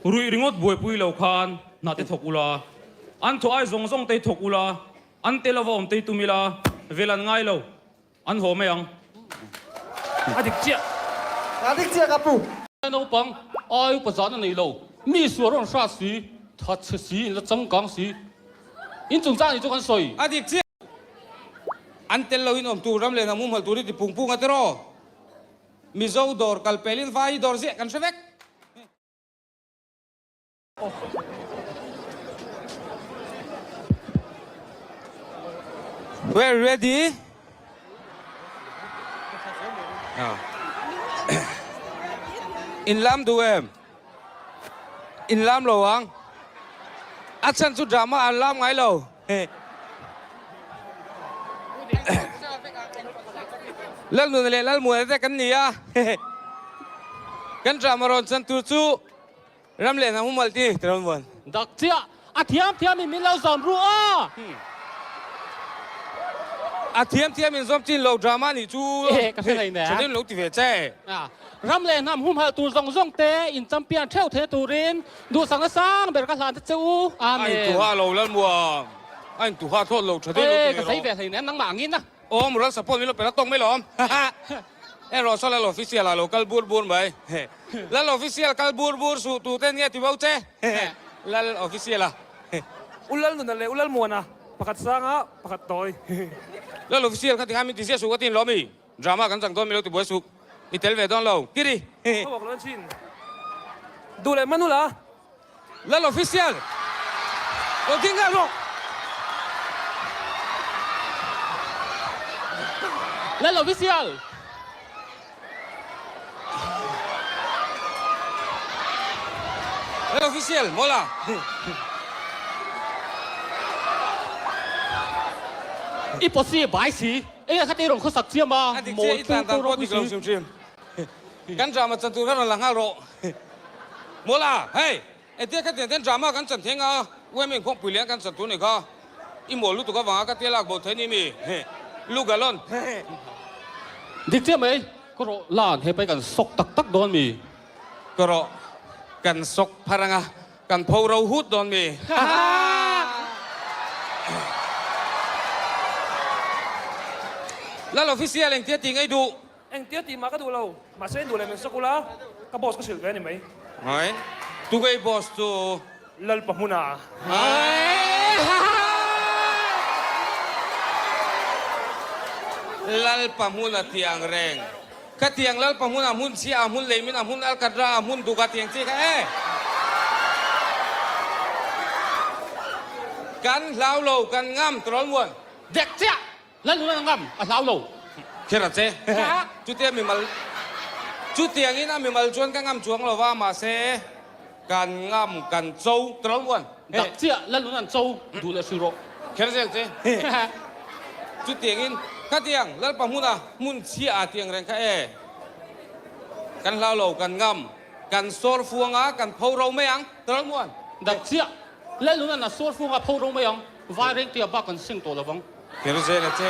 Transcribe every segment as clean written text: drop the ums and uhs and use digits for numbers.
Ruih ringawt buaipui lo khan hna te thawk ula, an thawh ai zawng zawng te hi thawk ula, an tel ava awm te hi tum ila, vel an ngai lo, an haw mai ang. A dik chiah. A dik chiah ka pu. Naupang ai upa zan a nei lo, mi sual rawn hrat si, thatchhe si, inla changkang si, in chungchang nih chu kan sawi. A dik chiah. An tel loin awm tur ram leh hnam humhalh tur hi ti pung pung a tiraw? Mizo dawr kal pelin vai hi dawr ziah kan hre vek. We're ready. In lam duh em? In lam lo ang. A chhan chu drama an lam ngai lo. Lalnuna leh Lalmuana te kan ni a. Kan drama rawn chan tur chu Ram leh hnam humal ti ti rawn vuan. Dak chiah a thiam thiam in min lo zawm ru a. A thiam thiam in zawm chin lo drama nih chu. Ehe ka hre hlei nen. Tha deuhin lo ti ve che. Ram leh hnam humhalh tur zawng zawng te in champion theuh thei turin duhsakna sang ber ka hlan ta che u. Amen. A intuha lo Lalmuang. A intuha thlawt lo tha deuhin lo ti ve rawh. Ee ka sawi ve hlei nen nangmah angin a. Aw moral support min lo pe la tawk mai lawm. E rawh saw Lal official ah lo kal bur bur mai. Lal official kal bur bur suh tu ten nge ti bo che. Lal official a. U Lal Nuna leh U Lal Muana pakhat sanga pakhat tawi. Lal official kha tikhan min ti ziah suh ka tin lawm i. Drama kan chang dawn mi lo ti buai suh. I tel ve dawn lo. Kiri. Ka walk lo en thin. Duh leh Manula. Lal official lo ding nghal rawh. Lal official. Lal official mawla. I pawsi bai si enge kha te rawn khawsak chiam a A dik chiah i tlan dan pawh dik lo hrim hrim. Kan drama chan tur kha rawn la nghal rawh. Mawla, hei, engtia kha tiang ten drama kan chan theng a, UMA inkhawmpui lian kan chan tur ni kha, i mawl lutuk avanga ka tia lak bo thei ni mi? Lu galon. Dik chiah mai, ka rawh lan he pai kan sawk tak tak dawn mi? Ka rawh kan sawk phar anga kan pho ro hut dawn mi? Lal official engtia tih ngaih duh? Engtia tih mah ka duh lo, mahse in duh leh min sawk ula, ka boss ka hrilh ve a ni mai. Hai, tugei boss chu? Lalpa hmuna. Lalpa hmuna tiang reng. Ka tiang Lalpa hmuna hmun chhia a hmun leimin a hmun alkatra a hmun duka tiang chi kha e. Kan hlau lo, kan ngam tawlmuan. Dek chiah! Lalnuna ngam a hlau lo. Kher a che. Chutia mimal Chutiangin a mimal chuan ka ngam chuang lo va, mahse kan ngam kan cho tawlh muan. Dak chiah Lalnuna an cho duh leh hril rawh. Kher zel che. Chutiangin khatiang Lalpa hmuna hmun chhia ah tiang reng kha e. Kan hlau lo, kan ngam, kan sawr fuang a, kan pho ro mai ang tawlh muan. Dak chiah Lalnuna a sawr fuang a pho ro mai ang. Vai reng tia bak kan seng tawh lo vang. Kher zel a che.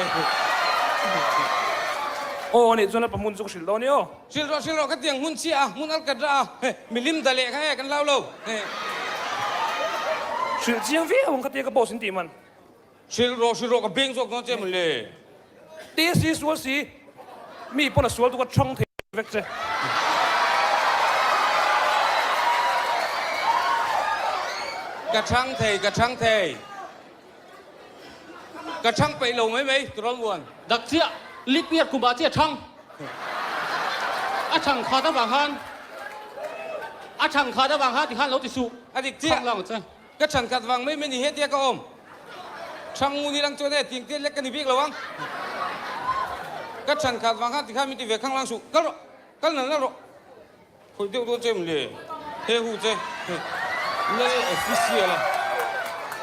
Aw anih chuan Lalpa hmun chu ka hrilh dawn i aw. Hrilh rawh hrilh rawh ka tiang hmun chiah a hmun al kat rah a milim da leh kha e kan hlau lo. Hrilh chiang viau ang ka tia ka boss in tih man. Hrilh rawh hrilh rawh ka beng zawk dawn che mawle. Ti si sual si mi pawn a sual tu ka chhang thei vek che. Ka chhang thei ka chhang thei. Ka chhang peih lo mai mai turawn muan. Dak chiah lip year kum ah chiah chhang. A chhang khat avang khan a chhang khat avang khan tikhan lo ti suh. A dik chiah. Chhang lang che. Ka chhan khat vang mai mai ni hetia ka awm. Chhang ngu ni lang chuan e ting te lek ka ni bik lo ang. Ka chhan khat vang khan tikhan min ti ve khang lang suh. Kal rawh. Kal nal nal rawh. Khawih deuh dawn che em le? He hu che. Lal official a.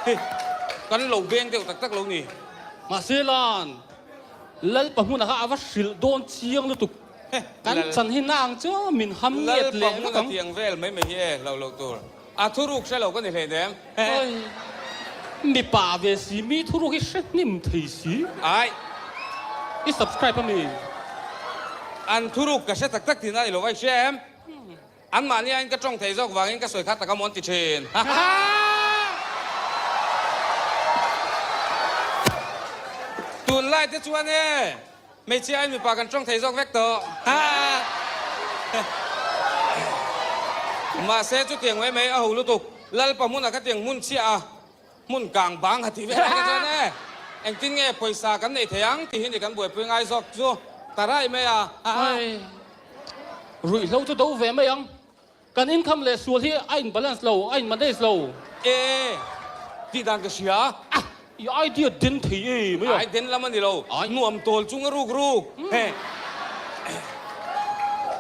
Hei kan lo beng deuh tak tak lo ni. Mahse lan Lalpa hmunah kha a va hrilh dawn chiang lutuk. Kan chan hi na ang chu min ham nget leh vek ang. Lalpa hmuna tiang vel mai mai hi e hlauh loh tur. A thuruk hre lo ka ni hleinem. Oi, mipa ve si mi thuruk hi hre hnim thei si. Ai. I subscribe a mi? An thuruk ka hre tak tak tihna i lo va i hria em? Anmahni aiin ka tawng thei zawk vangin ka sawi kha tak a mawn ti thin. Tunlai te chuan e, hmeichhia aiin mipa kan tawng thei zawk vek tawh. Mahse chutiang mai mai a ho lutuk. Lalpa hmunah khatiang hmun chhiah a. Hmun kang bang a ti ve lai ka chuan e, engtin nge pawisa kan neih thei ang tih hi ni kan buaipui ngai zawk chu ta raih mai a. Ai, ruihhlo chu do ve mai ang. Kan income leh sual hi a in balance lo, a in manage lo. E, tih dan ka hria. Ah, i idea den thei e mai a. Ai, den lam a ni lo. Nuam tawl chung a ruk ruk. He,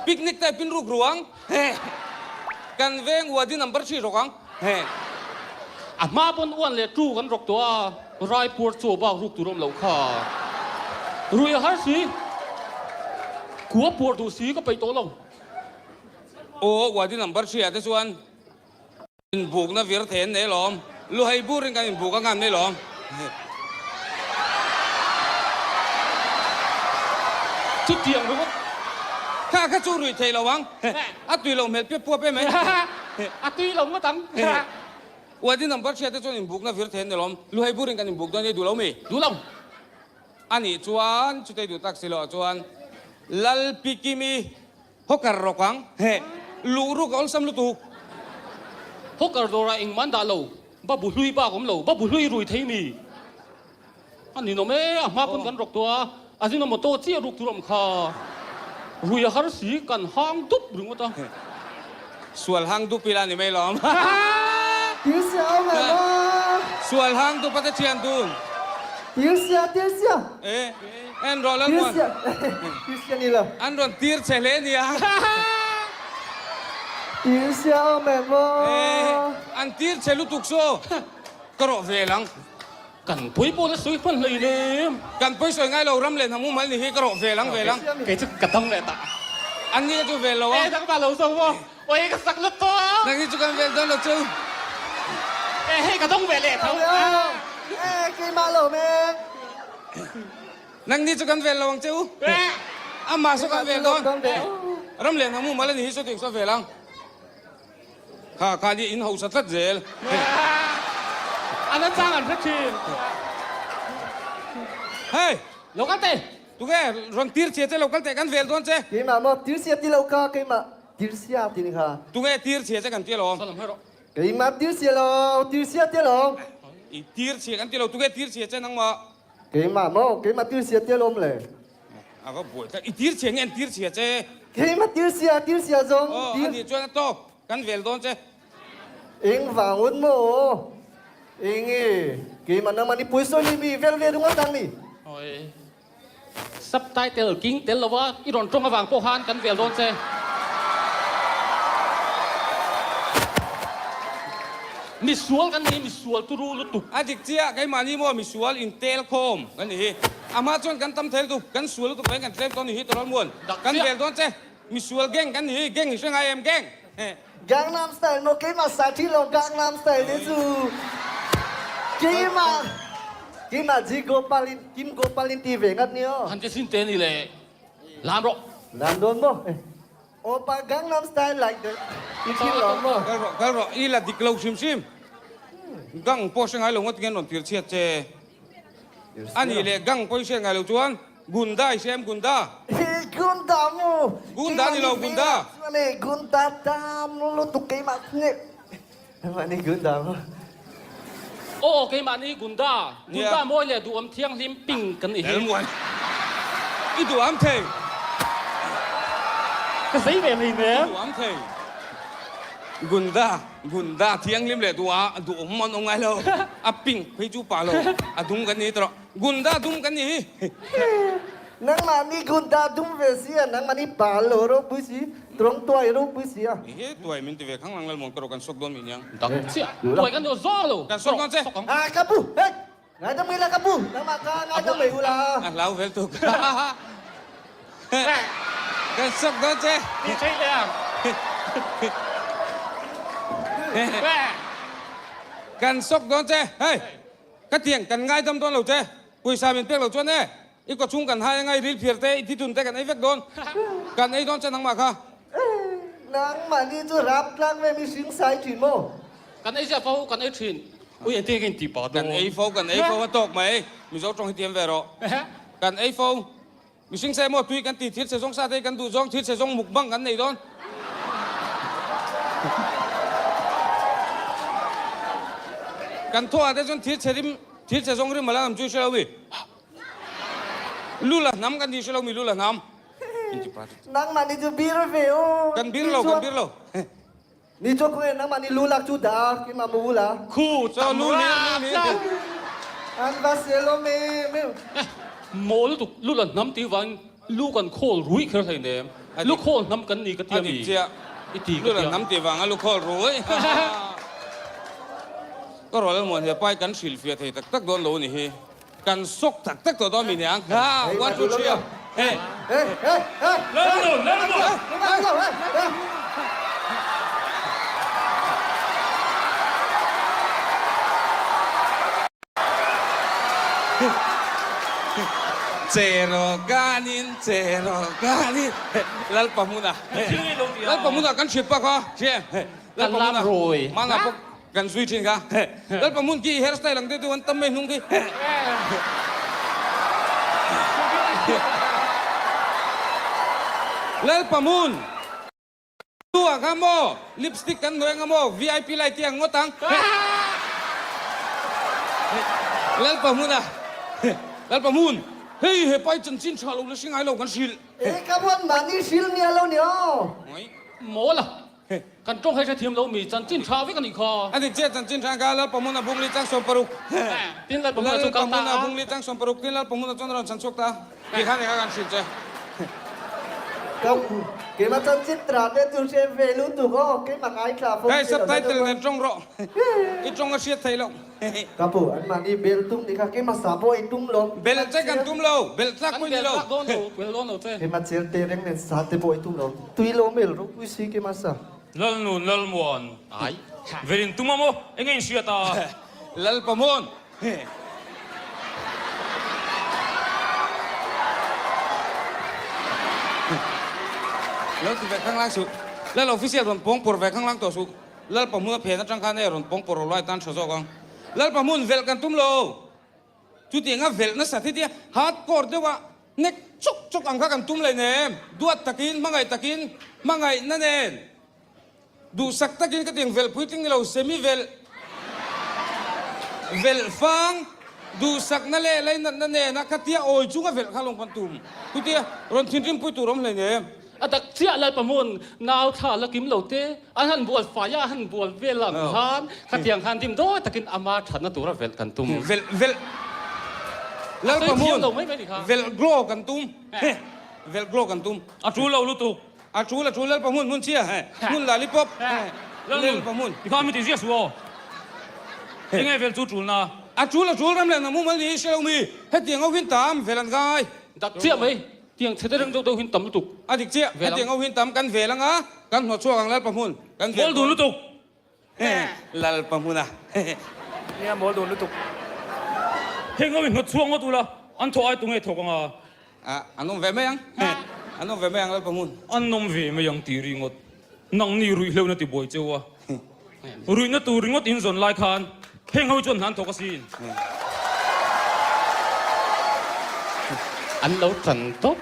picnic type in ruk ru ang. He, kan veng uadi number hri rawk ang. He. A hma pawn uan leh tu kan rawk tawh a, Raipur chaw bak ruk tur awm loh kha. Rui a har si, kua puar duh si ka peih tawh lo. Aw, Wadi number hria te chuan inbukna vir thei an nei alawm. Luhai burin kan inbuk a ngan mai alawm. Chutiang ringawt. Kha kha chu rui thei lo ang. A tui lo hmel piap puap em mai. A tui lo ngawt ang. Wadi number hria te chuan inbukna vir thei an ni lawm. Luhai burin kan inbuk dawn ei duh lo mi? Duh lo. A nih chuan chutei duh tak si loh chuan Lalpikimi hawker rawk ang. Luh ruk a awlsam lutuk. Hawker dawrah engmah an dah lo. Babu hlui bak awm lo. Babu hlui rui thei mi? A ninawm e, a hma pawn kan rawk tawh a, a zinga motor chiah ruk tur a awm kha. Rui a har si, kan hang dup ringawt a. Sual hang dup ila ni mai lawm. Tirsia awm em a? Sual hang dup a te thian dun. Tirsia, tirsia. E, en rawh Lalmuan. Tirsia, tirsia ni lo. An rawn tir che hle nia. Tirsia awm em a? E, an tir che lutuk saw. Ka rawh vel ang. Kan pawi pawh la sawi hman hlei le. Kan pawi sawi ngai lo ram leh hnam umal ni hi ka rawh vel ang vel ang. Kei chu ka dang leh ta. An ni chu vel lo a. E dang ta lo zawk maw. Awi ka sak lut tawh a. Nang hi chu kan vel dawn lo chu. E hei ka dawng ve leh tho. E keimah lo me. Nang ni chu kan vel lo ang che u. Amah saw kan vel dawn. Ram leh hnam umal ani hi saw tiang saw vel ang. Kha kha ni in hausa tlat zel. A na chang an hre thin. Hei! Lo kal teh! Tunge rawn tir chhia che lo kal teh kan vel dawn che. Keimah maw tir chhia ti lo kha keimah tir chhia ti ni kha. Tunge tir chhia che kan ti alawm. Salam hei rawh. Keimah tir chhia lo tir chhia ti alawm. I tir chhia kan ti lo tunge tir chhia che nangmah. Keimah maw keimah tir chhia ti alawm le. A va buai tlat. I tir chhia nge an tir chhia che? Keimah tir chhia tir chhia zawng. Aw a nih chuan a tawk. Kan vel dawn che. Eng vang un maw? Eng e, keimah nangmah ni puisawi ni mi vel ve ringawt ang ni. Awi. Subtitle king tel lova i rawn tawng avang pawh khan kan vel dawn che. Misual kan ni, misual turu lutuk. A dik chiah, keimahni maw misual intel khawm kan ni hi. A hma chuan kan tam thei lutuk, kan sual lutuk vangin kan tlem dawn ni hi Tawlawlmuan. Kan vel dawn che. Misual gang kan ni hi, gang i hre ngai em gang? Gangnam style maw keimah sa thi lo Gangnam style te chu keimah keimah Ji Gopal in Kim Gopal in ti ve ngat ni aw. Han che sin te ni le lam rawh. Lam dawn maw? Opa Gangnam style like that i thil lo maw? Kal rawh kal rawh i la dik lo hrim hrim. Gang pawh hre ngai lo ngawt ngen rawn tir chhiat che. A nih leh gang pawh i hriat ngai lo chuan Gunda i hria em Gunda? Hi Gunda mu! Gunda ni lo Gunda! Chuan e Gunda tam lutuk keimah nge mahni Gunda mu. Aw keimahni Gunda, Gunda mawi leh duhawm thianghlim ping kan ni hi. Elmuan i duham thei. Ka zei ve mai nen. I duham thei. Gunda, Gunda thianghlim leh duha duhawm an awm ngai lo. A pink phei chu pah lo, a dum kan ni tawh. Gunda dum kan ni hi. Nangmah ni Gunda dum ve si a, nangmah ni pa lo ropui si, tawng tuai ropui si a. He tuai min ti ve khang lang lal mawn ka rawh kan sawk dawn mi niang. Dang chiah, tuai kan ni zawng lo. Kan sawk dawn che. Ah ka pu, hei, ngaidam mai la ka pu, nangmah ka ngaidam mai u la. A hlau vel tuk. Kan sawk dawn che. Ni thei leh ang. Kan sawk dawn che, hei. Ka tiang kan ngaidam dawn lo che, pawisa min pek lo chuan e, i kawchhung kan hai anga i ril phiar te, i thithun te kan ei vek dawn, kan ei dawn che nangmah kha. Nangmahni chu rap tlang ve mihring sai thin maw? Kan ei ziah fo, kan ei thin. Ui engtin nge ka inti pah Kan dawn? ei fo, kan ei fo a tawk mai. Mizo tawng hi tiam ve rawh. Kan ei fo. Mihring sai maw tui kan ti thil chhe zawng sa te hi kan duh zawng thil chhe zawng mukbang kan nei dawn. Kan thaw ah te chuan thil chhe rim thil chhe zawng rim a la nam chu i hre lo mi. Lula hnam kan ti hre lo mi lula hnam. Nangmah ni chu bir ve aw. Kan bir lo kan bir lo. Ni chu khawnge nangmah ni lu lak chu dah a keimah mu ula. Khu tam rak rak. An va sel awm em em. Maw lutuk lu la hnam tih vangin lu kan khawl rui kher hlei nem. Lu khawl hnam kan ni ka tia mi. I ti ka tia. Lu la hnam tih vanga lu khawl rui. Ka rual almuan he pai kan hrilhfiah thei tak tak dawn lo a ni hi. Kan sawk tak tak tawh dawn mi niang. Ha, one two three a. Hey. Hey, hey, hey. Lalnu, Lalnu. Cheraw kanin, cheraw kanin. Lalpa hmuna. Lalpa hmuna kan hrilh pak a. Kan lam rui. Mana pawh Kan zui thin kha. Lalpa hmun khi hair style ang deuh deuh an tam mai hnung khi. Lalpa hmun tu ah kha maw lipstick kan hnawih anga maw vip light hi ang ngawt ang. Lalpa hmun ah Lalpa hmun hei hepa hi chanchin tha lo la hre ngai lo kan hrilh. E ka buat mahni hrilh nia lo ni aw. Mawl a. Kan tawng hei hrethiam lo mi chanchin tha vek a nih kha. A dik chiah chanchin tha kha Lalpahmuna bungli chang 60. Tin Lalpahmuna chu kal ta a. Lalpahmuna bungli chang 60 tin Lalpahmuna chuan a rawn chhan chhuak ta a. Ti khan engah kan hrilh che. Ka keimah chanchin tha te chu hre ve lutuk aw keimah ngaithla fo Hei subtitle nen tawng rawh. I tawng a hriat theih loh. Ka pu an mahni bel tum nih kha keimah sa pawh i tum lo. Bel che kan tum lo, bel tlak pawh i ni lo. Kan bel tlak dawn lo, bel dawn lo che. Keimah chel te reng nen sa te pawh i tum lo. Tui lo mel ropui si keimah sa. Lalnun Lalmuan. Ai. Velin tum a maw? Enge in hriat a? Lalpamuan. Lo ti ve khanglang suh. Lal official rawn pawng pawr ve khanglang tawh suh. Lalpa hmun a phen atang khan e rawn pawng pawr lai tan tha zawk ang. Lalpa hmun velh kan tum lo. Chutiang a velh nasa thi tia hardcore deuh a nek chuk chuk ang kha kan tum leh nem. Duat takin, hmangaih takin, hmangaihna nen duhsak takin ka tiang velh puitling ni lo semi velh velh fang duhsakna leh lainatna nen a khatia awi chunga velh kha lawng kan tum. Chutia rawn thinrim pui tur awm hlei nem. A dak chiah Lalpa hmun nau thla la kim lo te, an han bual fai a, a han bual vel ang khan khatiang khan dim dawi takin ama thatna tura velh kan tum. Velh velh Lalpa hmun velh glow kan tum velh glow kan tum. A tul lo lutuk. A tul a tul Lalpa hmun hmun chhia hmun lollipop Lalpa hmun. Tikhan mi ti ziah suh aw. Enge velh chu tulna. A tul a tul ram leh hnam mumal ni hre lo mi hetiang ho hin tam velh an ngai. Dak chiah mai. Tiang chhe te reng deuh deuh hin tam lutuk. A dik chiah, hetiang ho hin tam kan vel anga, kan hnawt chhuak ang Lalpa hmun, kan vel Mawl dun lutuk. Lalpa hmun a. Nia mawl dun lutuk. Heng ho hi hnawt chhuak ngawt ula, an thawh ai tunge thawk anga. A, an awm ve mai ang. An awm ve mai ang Lalpa hmun. An awm ve mai ang tih ringawt. Nangni ruihhleuhna ti buai cheu a. Ruihna tur ringawt in zawn lai khan heng ho chuan hna an thawk asin. An lo tan tawp.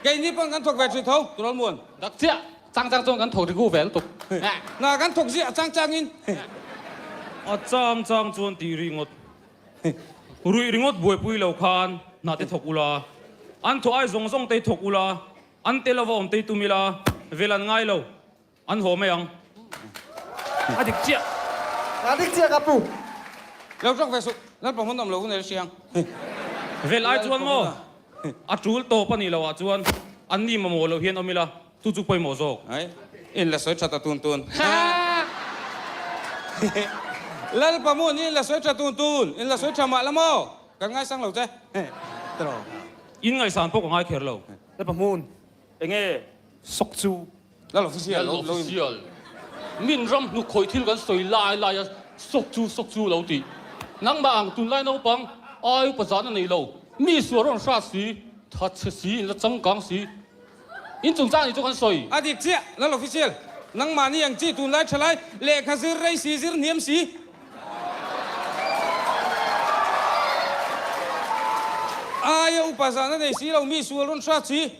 Keini pawn kan thawk ve thin tho, Tural Muan. Dak chiah, chang chang chuan kan thawk rigu ve lutuk. Hna kan thawk ziah chang chang in. A chang chang chuan tih ringawt. Ruih ringawt buaipui lo khan hna te thawk ula. An thawh ai zawng zawng te thawk ula. An tel ava awm tei tum ila, vel an ngai lo, an haw mai ang. A dik chiah. A dik chiah ka pu. Lo tawk ve suh, Lalpa hmun awm lo hun el hriang. Vel ai chuan maw? A tul tawp a nih loh ah chuan an ni mamawh loh hian awm ila, chu chu pawimawh zawk. Ai, in la sawi tha ta tun tun. Lalpa hmun in la sawi tha tun tun, in la sawi tha mah la maw? Kan ngaisang lo che. In ngaihsan pawh ka ngai kher lo. Lalpa hmun enge sawk chu. Lal official Lal official min ram hnuk khawih thil kan sawi lai lai a sawk chu sawk chu lo tih. Nangmah ang tunlai naupang ai upa zan a nei lo. Mi sual rawn hrat si, thatchhe si, inla changkang si. In chungchang nih chu kan sawi. A dik chiah, Lal Official, nangmahni ang chi tunlai thalai lehkha zir rei si zir hniam si. Aia upa zahna nei si lo mi sual rawn hrat si.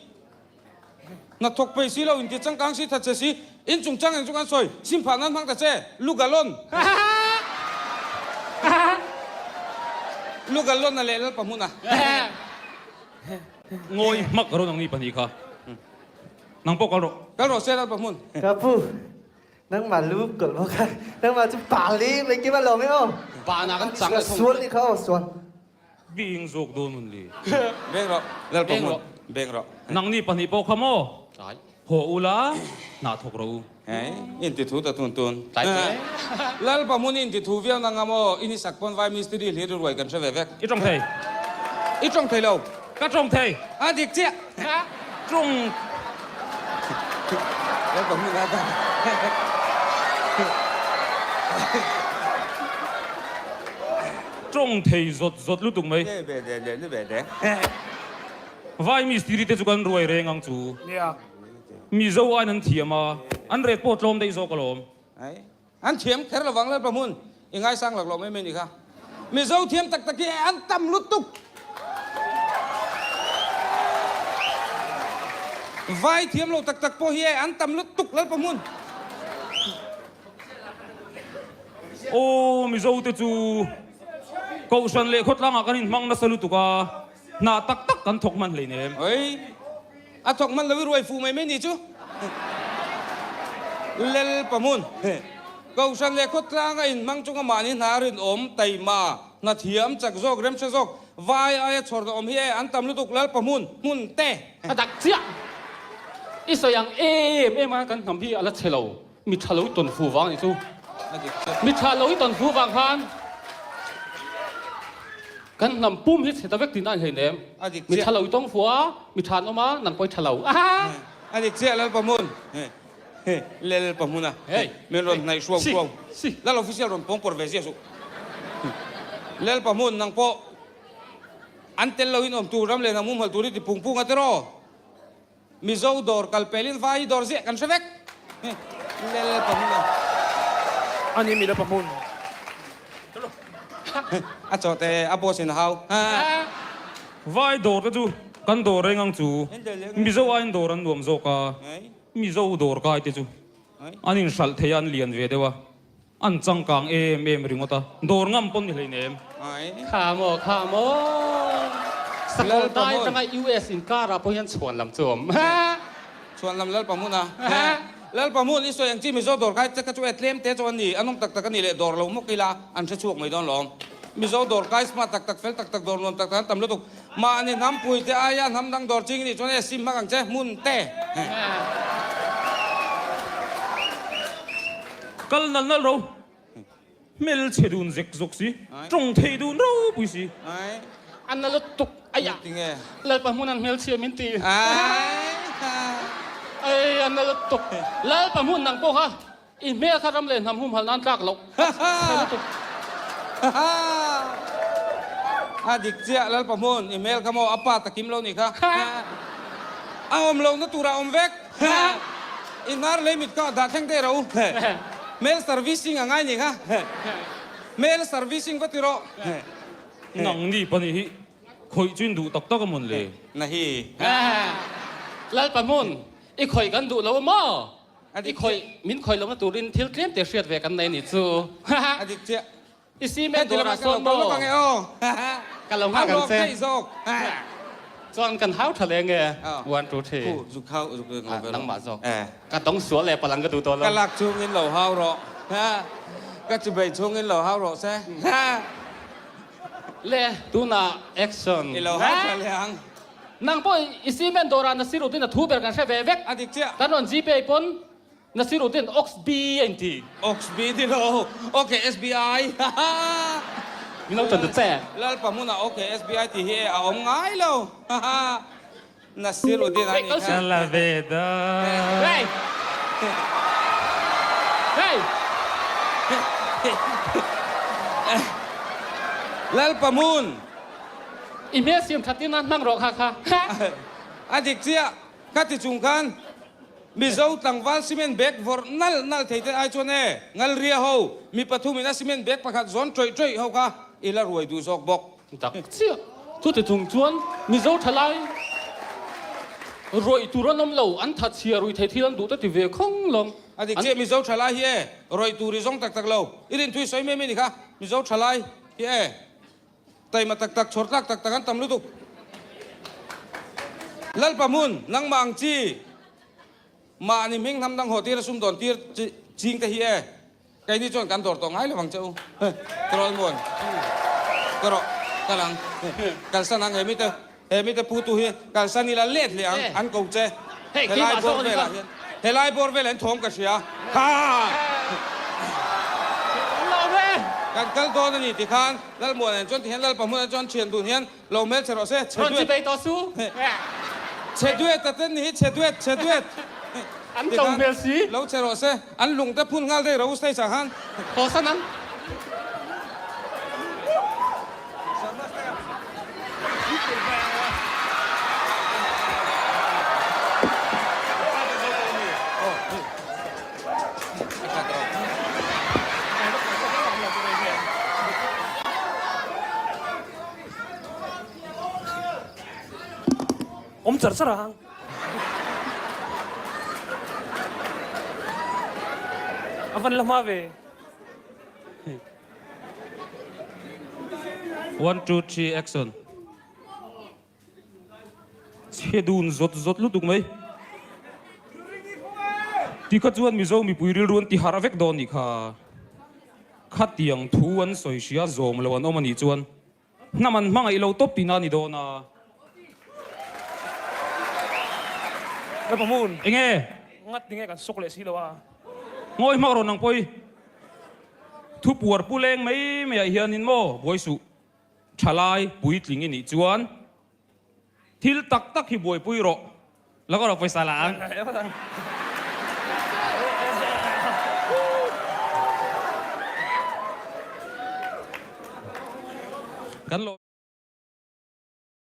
Hnathawk peih si lo inti changkang si that che si. In chungchang eng chu kan sawi, sim phah nan hmang ta che, lu galon. Lu galon a leh Lalpa hmun a. Ngawi hmak rawn ang ni pahnih kha. Nang pawh kal rawh. Kal rawh se Lalpa hmun. Ka pu, nangmah lu kawlh bawk a, nangmah chu pa li mai kim a lawm e aw. Vanah kan chang leh thung. Sual nih kha aw, sual. Bing zawk dawn hun li. Beng rawh, Lalpa hmun, beng rawh. Nangni pahnih pawh kha maw? Haw ula, hnah thawk rawh u. Hei, in ti thu ta tun tun. Lalpa hmun in ti thu viau na ngam aw, in i sak pawn vai mistiri hlir i ruai kan hre ve vek. I tawng thei. I tawng thei lo. Ka tawng thei. A dik chiah. Tawng. Lalpa hmun a dah. Tawng thei zawt zawt lutuk mai. Vai mistiri te chu kan ruai reng ang chu. Mizo aiin an thiam a, an ret pawh tlawm daih zawk alawm. An thiam kher lovang Lalpa hmun i ngaisang lak lo mai mai ni kha. Mizo thiam tak tak hi an tam lutuk. Vai thiam lo tak tak pawh hi an tam lutuk Lalpa hmun. Aw Mizo te chu Kohhran leh khawtlangah kan inhmang nasa lutuk a, hna tak tak kan thawk hman hleinem. Oi. A thawk hman lo i ruai fuh mai mai ni chu. Lel Pahmun, Kohhran leh khawtlang a inhmang chunga mahni hna rinawm, taima, hna thiam, chak zawk, remhre zawk, vai aia chhawrna awm hi e an tam lutuk Lal Pahmun, hmun te. A dak chiah. I sawi ang em em a kan hnam hi a la chhe lo. Mi tha lo i tawn fu vang anih chu. Mi tha lo i tawn fu vang khan kan hnam pum hi chhe ta vek tihna a ni hleinem. Mi tha lo i tawng fu a, mi tha an awm a, nang pawh i tha lo. A dik chiah Lalpahmun. Lalpahmuna min rawn hnaih hruau hruau. Lal official rawn pawng pawr ve ziah suh. Lalpahmun nang pawh an tel loin awm tur ram leh hnam humhalh tur i ti pung pung a tiraw? Mizo dawr kal pelin vai hi dawr ziah kan hre vek. Lel pahmun a. Ani mi la pahmun. A chaw te a boss in a hau. Vai dawr te chu kan dawr reng ang chu. Mizo aiin dawr an nuam zawk a. Mizo dawr kai te chu an inhralh thei a an lian ve deuh a. An changkang em em ringawt a, dawr ngam pawn ni hleinem. Kha maw, kha maw. Sakawr dai atanga US inkar ah pawh hian chhuan lam chu a awm. Chhuan lam Lalpa hmun a. Lalpa hmun i sawi ang chi Mizo dawr kai te kha chu e tlem te chu an ni, an awm tak tak a ni leh dawr lo mawk ila an hre chhuak mai dawn lawm. Mizo dawr kai smart tak tak fel tak tak dawr nuam tak tak an tam lutuk. Mahni hnampui te aia hnam dang dawr ching i nih chuan e sim hmak ang che hmun te. Kal nal nal ro, hmel chhe dun zek zawk si, tawng thei dun ropui si. A na lutuk aia, Lalpa hmun an hmel chhia min ti. Ai a na lutuk, Lalpa hmun nang pawh kha i hmel kha ram leh hnam humhalh nan tlak loh chhe lutuk. A dik chiah Lalpa hmun i hmel kha maw a pa takim lo nih kha. A awm lohna turah a awm vek. I hnar lei mit kha dah thleng teh ro. Hmel servicing a ngai nih kha. Hmel servicing va ti rawh. Nang ni pahnih hi khawih chu in duh tak tak a mawn le? Na hi. Lalpa hmun, i khawih kan duh lo a maw? I khawih, min khawih lohna turin thil tlem te hriat ve kan nei nih chu. A dik chiah. I cement dawrah sawn maw? Ka lo nghak ang che. Chuan kan hau tha leh nge? One, two, three. Nangmah zawk. Ka tawng sual leh palang ka duh tawh lo. Ka lak chungin lo hau rawh. Ka chubei chungin lo hau rawh se. Le, tunah action. I lo hau tha leh ang. Nang pawh i cement dawrah Nasiruddin a thu ber kan hre ve vek. A dik chiah. Kan rawn Gpay pawn Nasiruddin Oxby a inti. Oxby ni lo, ok SBI. Min lo tan ta che. Lalpa hmunah ok SBI tih hi e a awm ngai lo. Nasiruddin a nih kha. Ka la ve da. Hey! Hey! Lalpa hmun. I hmel siam that in a hmang rawh kha kha. A dik chiah. Khati chung khan Mizo tlangval cement bag vawrh nalh nalh thei te ai chuan e, Ngalria ho, mi pathumin a cement bag pakhat zawn ṭawih ṭawih ho kha i la ruai duh zawk bawk. Tak chiah. Chuti chung chuan Mizo ṭhalai rawih tur an awm lo, an thatchhia ruih thei thil an duh te ti ve khawng lawng. A dik chiah, Mizo ṭhalai hi e, rawih tur i zawng tak tak lo. I rinthui sawi mai mai ni kha, Mizo ṭhalai hi e. Taima tak tak, chhawr tlak tak tak an tam lutuk. Lalpa hmun, nangmah ang chi, mahni hming hnam dang haw tir a sum dawn tir ching te hi e, keini chuan kan dawr tawh ngai lovang che u. Tirawl muan, ka rawh, kal ang, kalsan ang he mite, he mite pu tu hi kalsan ila let leh ang, an ko che. Helai bawr velah hian, helai bawr velah hian thawm ka hria. Ha! Kan kal dawn a ni ti khan Lalmuan en chuan ti hian Lalpa hmunah chuan thian dun hian lo hmel che rawh se, chhe duet. Chhe duet a ten ni hi, chhe duet, chhe duet. An to hmel si. Lo che rawh se, an lung te phun nghal daih ro stage ah khan. Haw san ang. Awm char char ang. A van la hma ve. One two three action. Chhe dun zawt zawt lutuk mai. Tikha chuan Mizo mipui rilru an ti harh vek dawn nih kha. Khatiang thu an sawi hria zawm lo an awm a nih chuan hnam an hmangaih lo tawp tihna a ni dawn a. Ka pamun. Enge? Ngat tinge kan sawk leh si lo a. Ngawi hmak rawn ang pawi. Thu puar pu leng mai mai ah hianin maw buai suh. Thalai puitling i nih chuan thil tak tak hi buaipui rawh. Lo ka rawh pawisa la ang. Kan lo.